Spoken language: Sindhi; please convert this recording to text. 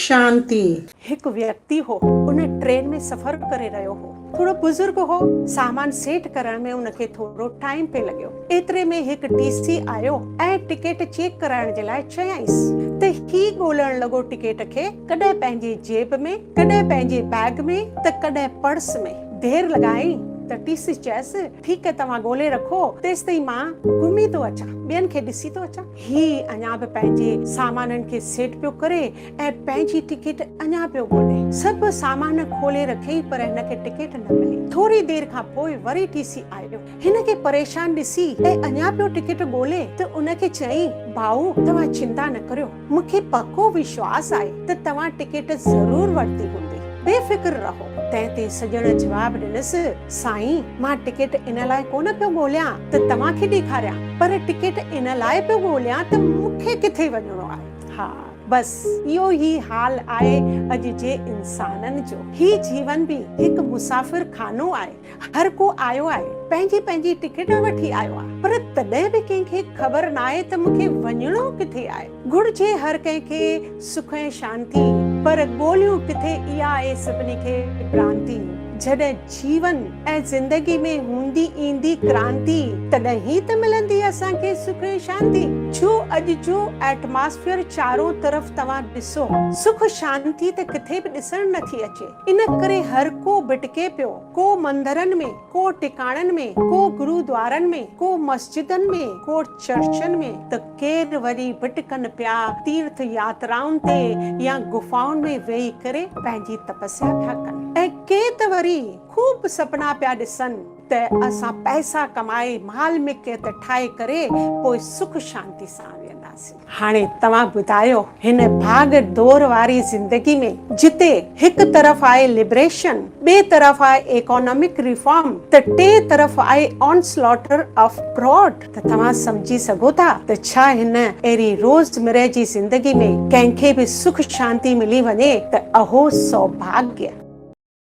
شانتي. هڪ ويڪتي هو، ان ٽرين ۾ سفر ڪري رهيو هو. ٿورو بزرگ هو، سامان سيٽ ڪرڻ ۾ ان کي ٿورو ٽائيم پئي لڳيو. ايتري ۾ هڪ ٽي سي آيو ۽ ٽڪيٽ چيڪ ڪرائڻ جي لاء چيائينس ته هي ڳولڻ لڳو ٽڪيٽ کي، ڪڏهن پنهنجي جيب ۾، ڪڏهن پنهنجي بيگ ۾ ته ڪڏهن پرس ۾. دير لڳائين ته ٽي سي چيس، ٺيڪ هي توهان ڳولي رکو، تيستائين مان گهمي ٿو اچان، ٻين کي ڏسي ٿو اچان. هي اڃا به پنهنجي سامانن کي سيٽ پيو ڪري ۽ پنهنجي ٽڪيٽ اڃا پيو ڳولي. سڀ سامان کولي رکيائين پر هن کي ٽڪيٽ نه ملي. ٿوري دير کان پوء وري ٽي سي آيو. هن کي پريشان ڏسي ۽ اڃا پيو ٽڪيٽ ڳولي ته ان کي چيائين، ڀائو توهان چنتا نه ڪريو، مون کي پڪو وشواس آهي ته توهان ٽڪيٽ ضرور ورتي هوندي. بي فڪر رهو. تنهن تي سڄڻ جواب ڏنس، سائين مان ٽڪيٽ ان لاء ڪونه پيو ڳوليان ته توهان کي ڏيکاريان، پر ٽڪيٽ ان لاء پيو ڳوليان ته مون کي ڪٿي وڃڻو آهي. ها بس اهو ئي حال آهي اڄ جي انسانن جو. هي جيون به هڪ مسافر خانو آهي. هر ڪو آيو آهي، پنهنجي پنهنجي ٽڪيٽ وٺي آيو آهي، پر تڏهن به ڪنهن کي خبر ناهي ته مون کي وڃڻو ڪٿي آهي. گهرجي هر ڪنهن کي سک ۽ شانتي، پر ڳوليون ڪٿي اها آهي سڀني کي ڀرانتي. جڏهن جيون ۽ زندگي ۾ هوندي ايندي ڪرانتي، تڏهن ئي ته ملندي اسان کي سک ۽ شانتي. ڇو اڄ جو ائٽماسفيئر چارون طرف توهان ڏسو، سک شانتي ته ڪٿي به ڏسڻ نٿي اچي. ان ڪري هر ڪو ڀٽڪي پيو، ڪو مندرن ۾، ڪو ٽڪاڻن ۾، ڪو گرودوارن ۾، ڪو مسجدن ۾، ڪو چرچن ۾، ته ڪير وري ڀٽڪن پيا تيرٿ ياترائن تي يا گفائن ۾ ويهي ڪري پنهنجي تپسيا پيا ڪن ۽ ڪي ته وري خوب سپنا پيا ڏسن ته اسان پئسا ڪمائي مال ملڪيت ٺاهي ڪري پوء سک شانتي سان ويهنداسين. هاڻي توهان ٻڌايو هن ڀاڳ ڊوڙ واري زندگي ۾ جتي هڪ طرف آهي لبريشن، ٻئي طرف آهي ايڪانامڪ ريفارم ته ٽئين طرف آهي آن سلاٽر آف فراڊ ته توهان سمجهي سگهو ٿا ته ڇا هن اهڙي روز مرهه جي زندگي ۾ ڪنهن کي به سک شانتي ملي وڃي ته اهو سوڀاڳيه.